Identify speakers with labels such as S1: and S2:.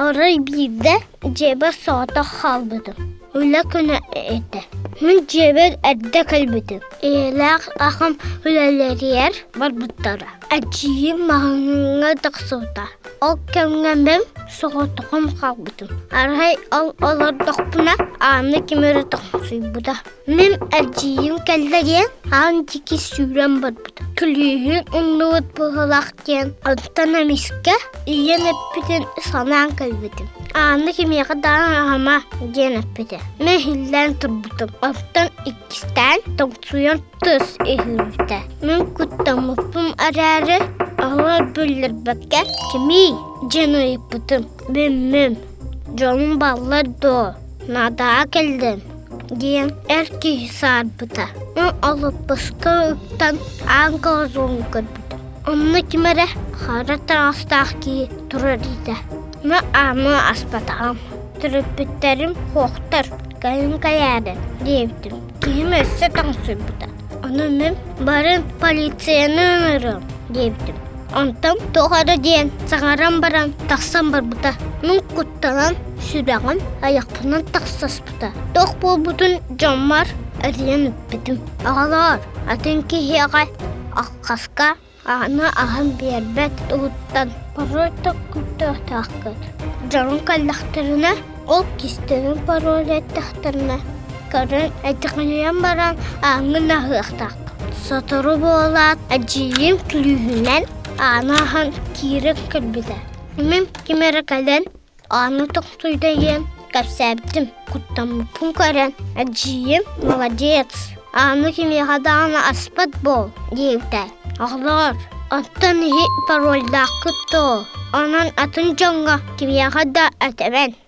S1: Арай биирдэ дьиэбэр соҕотох хаалбытым. Үлэ күнэ этэ. Мин дьиэбэр эрдэ кэлбитим. Ийэлээх аҕам үлэлэригэр барбыттара. Эдьиийим маҕаһыыҥҥа тахсыбыта. Ол кэмҥэ мин соҕотоҕун хаалбытым. Арай ол олордохпуна ааны ким эрэ тоҥсуйбута. Мин эдьиийим кэллэ диэн аан диэки сүүрэн барбыта. Күлүүһүн умнубут быһыылаах диэн онтон эмискэ ийэм эппитин санаан кэлбитим. Ааны кимиэхэ даҕаны аһама диэн эппитэ. Мин иһиллээн турбутум. Онтон иккистээн тоҥсуйан тыс иһиллибитэ. Мин куттаммыппын эрээри, оҕолор биллэрбэккэ кимий диэн ыйыппытым. Мин-мин, дьонум бааллар дуо, наадаҕа кэллим диэн эр киһи саарбыта. Мин олоппоско ыктан аан глазугун көрбүтүм. Онно ким эрэ хара таҥастаах киһи турар этэ. Мин ааны аспатаҕым. Төрөппүттэрим суохтар, кэлин кэлээрин диэбитим. Киһим өссө тоҥсуйбута. Ону мин барын полицияны ыҥырыам диэбитим. Онтон туох эрэ диэн саҥаран баран тахсан барбыта. Мин куттанан сүрэҕим айахпынан тахсаспыта. Туох буолбутун дьоммор эрийэн ыппытым. Оҕолоор, атын киһиэхэ алхаска Ааны аһан биэрбэт туһуттан пароль күүтүөхтээххит. Дьонуҥ кэллэхтэринэ, ол кистэлэҥ пароль эттэхтэринэ, көрөн этэҕинийэн баран ааҥҥын аһыахтааххын. Сотору буолаат, эдьиийим күлүүһүнэн ааны аһан киирэн кэлбитэ. Мин ким эрэ кэлэн Ааны тохтуйда диэн кэпсээбитим, куттаммыппын көрөн, эдьиийим «Молодец, ааны кимиэхэ даҕаны аспат буол» диэбитэ. Оҕолоор, оттон иһи парольдааххыт дуо? Онон атын дьоҥҥо кимиэхэ да этэмэн.